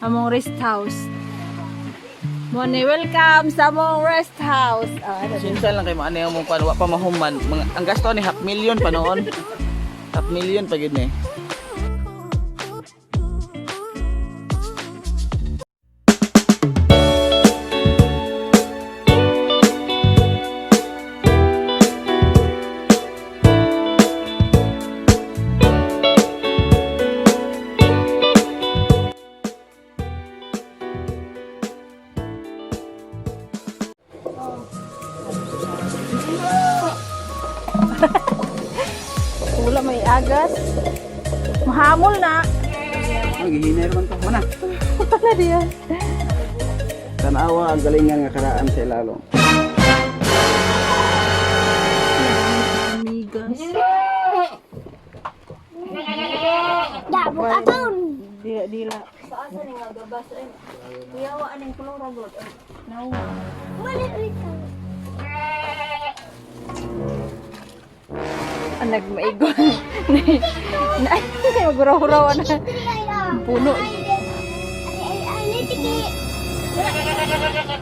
Among rest house. Mone, welcome sa among rest house. Ah, ano din? Sinsa lang kay maano yung mong wa pa mahuman. Mga, ang gasto ni half million pa noon. Half million pa gid ni. Wala may agas. Mahamol na. Ang gihinay man to. Mana. Wala diyan. Tanawa ang galingan nga karaan sa ilalom. Amigas. Da, bukaton. Dila dila. Sa asa ni nga gabas ay. Kuyawa aning kulora god. Naw. Wala ulit ka. Ang nagmaigon. Na maguraw-uraw na. Puno. Ay, ay, ay, tiki.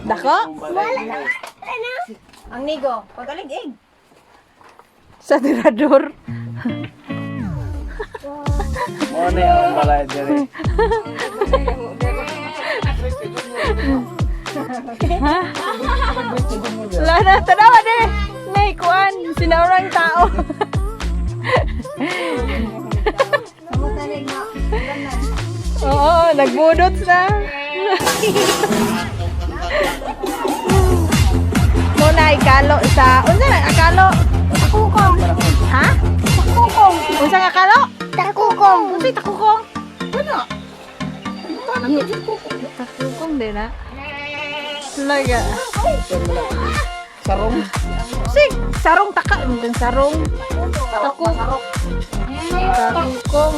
Dako? Wala na. Ano? Ang nigo, pagalig-ig. Sa tirador. Mo na ang balay diri. Ha? Wala na, tanawa de. Nay, kuan, sinaurang tao. Oo, nagbudot na. Muna ikalo sa unsa na akalo? Takukong. Ha? Takukong. Unsa nga akalo? Takukong. Unsa takukong? Ano? Takukong din na. Laga. Sarong. Sig, sarong taka, mungkin sarong. Takuk. Takukong.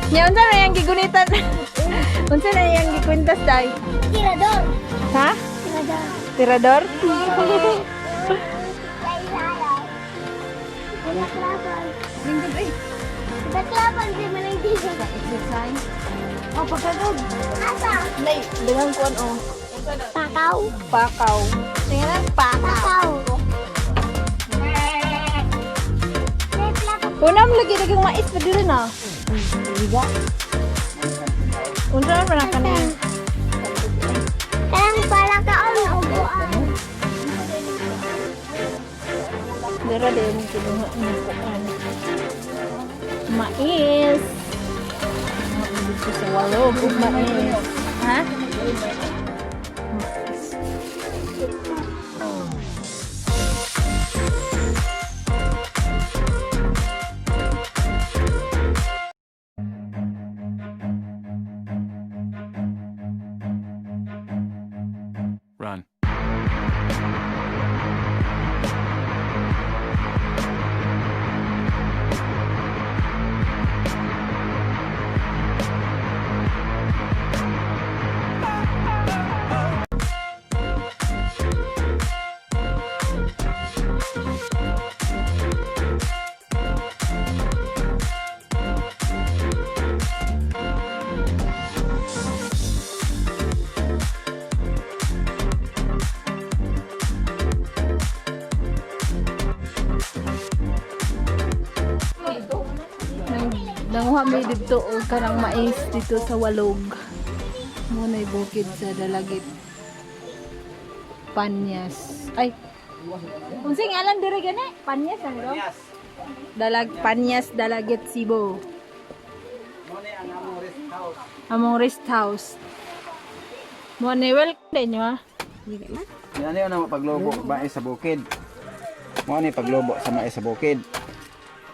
Nya unsa na yang gigunitan? Unsa na yang gikwintas day? Tirador. Ha? Tirador. Tirador? Taklaban. Lingkod ay. Taklaban di man ang dito. Exercise. Oh, pagkagod. Asa? Nay, dengan kuan oh. Pakaw. Pakaw. Tingnan pakaw. Pakaw. May plaka. Unam lagi dagang mais pa diri na. Liga. Unsa man na kanin? Kanang palakaon o buang. Dara din kinuha ni kuan. Mais. Dito sa walog ug mais. Ha? Mais. Run. Nang nanguha mi didto og kanang mais dito sa walog. Mo nay bukid sa Dalagit. Panyas. Ay. Unsay ngalan diri gani? Panyas ang do? Dalag Panyas Dalagit Cebu. Mo na ang among rest house. Among rest house. Mo ni welcome din nyo ah. Yan yun ang paglobo mais sa bukid. Mo ni paglobo sa mais sa bukid.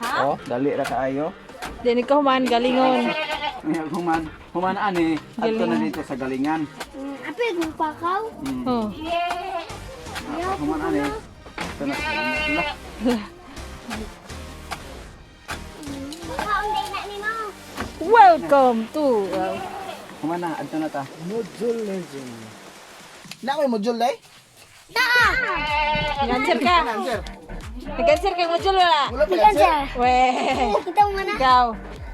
Ha? Oh, dali ra kaayo. Dini ka human galingon. Ngayon, human human ani adto na Galingan. dito sa galingan. Apil kung pakaw. Oh. Human ani. Adto na sa galingan. Lah, Pakaon day na nimo. Welcome to Human na adto na ta. Module legend. Na koy module day? Nag-answer ka. Nag-answer kay module wala. Tigan sir. Weh. Kita mo na. Ikaw.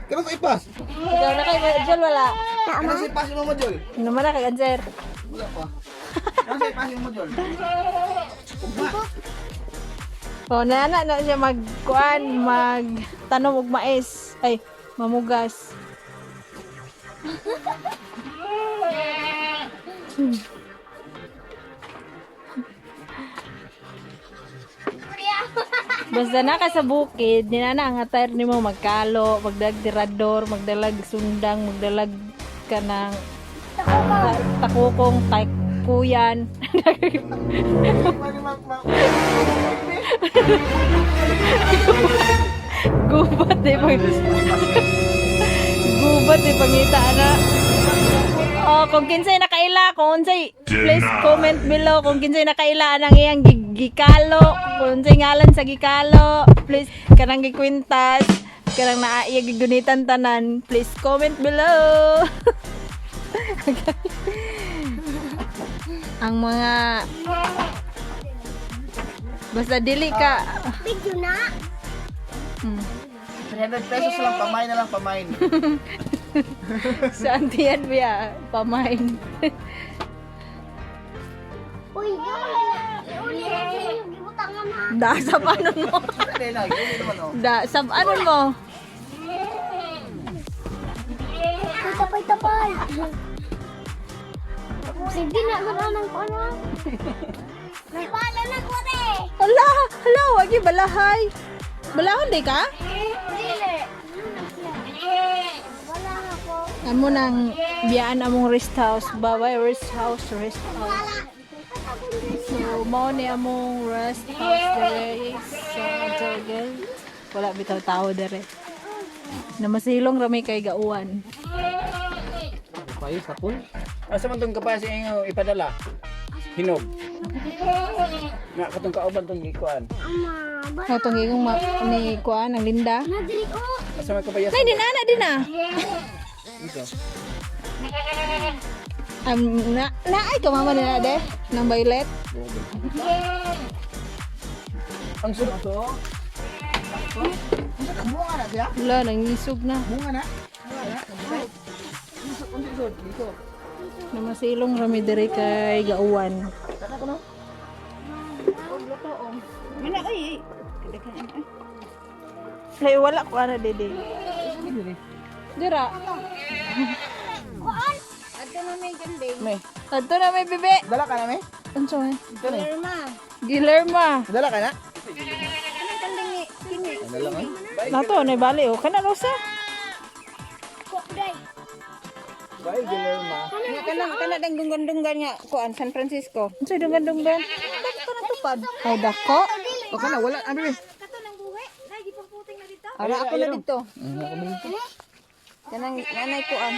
Kano sa ipas? Ikaw na kay Jol, wala. Kano sa ipas mo Jol? Ano man na kay Anzer? Wala pa. Kano sa ipas mo, Jol? Ugma. Oh, nana na siya magkuan, mag tanom og mais. Ay, mamugas. Basta na ka sa bukid, nina na ang attire nimo magkalo, magdalag tirador, magdalag sundang, magdalag ka ng takukong kay kuyan. Gubat eh. Gubat eh, pangita na. Oh, kung kinsay nakaila, kung unsay, please comment below kung kinsay nakaila anang iyang gikalo, kung unsay ngalan sa gikalo, please kanang gikwintas, kanang naa iya gigunitan tanan, please comment below. Ang mga basta dili ka Video na. 300 pesos lang, pamain na lang, pamain. Sa antiyan biya, pamain. Uy, iuli na. Iuli na sa inyo. Gibutangan ha. Da, sa panon mo. Hindi na, yun naman oh. Da, sa anon mo. Uy, tapay tapay. Sige na, wala nang kuno. Wala na ko re. Hala, hala, wag yung balahay. Balahon di ka? Dili. Wala na ko. Amo nang biyaan among rest house. Bye-bye, rest house, rest house. Wala. So, mao ni among rest house dere sa Jorgel. Wala bitaw tao dere. Namasilong rami kay gauwan. Payo sa pool. Asa man tong kapasi inyo ipadala? Hinog. Na katong kauban tong gikuan. Ama, ba? Katong igong ni kuan ang Linda. Na dili ko. Asa man kapayas? Nay, din ana din ah. Ito. Na, na ay kamama nila de ng violet. Ang sunod to. Bunga na siya? Wala, nangisog na. Bunga na? Bunga na? Unsa isod? Dito. Namasilong rami diri kay gauwan. Sana ko no? Lay wala ko ana dede. Dira. Me. Adto na may bebe. Dala ka na me? Unsa man? Ito na. eh. Gilerma. Dala ka na? Dala ka? Nato na bali oh kana rosa. Day. Bye, Guillermo. Kanang kana dang dunggan-dunggan nga kuan San Francisco. Unsa dunggan-dunggan? Dako na tupad. Ay dako. O kana wala, ano be? Ara ako na dito. Kanang nanay kuan.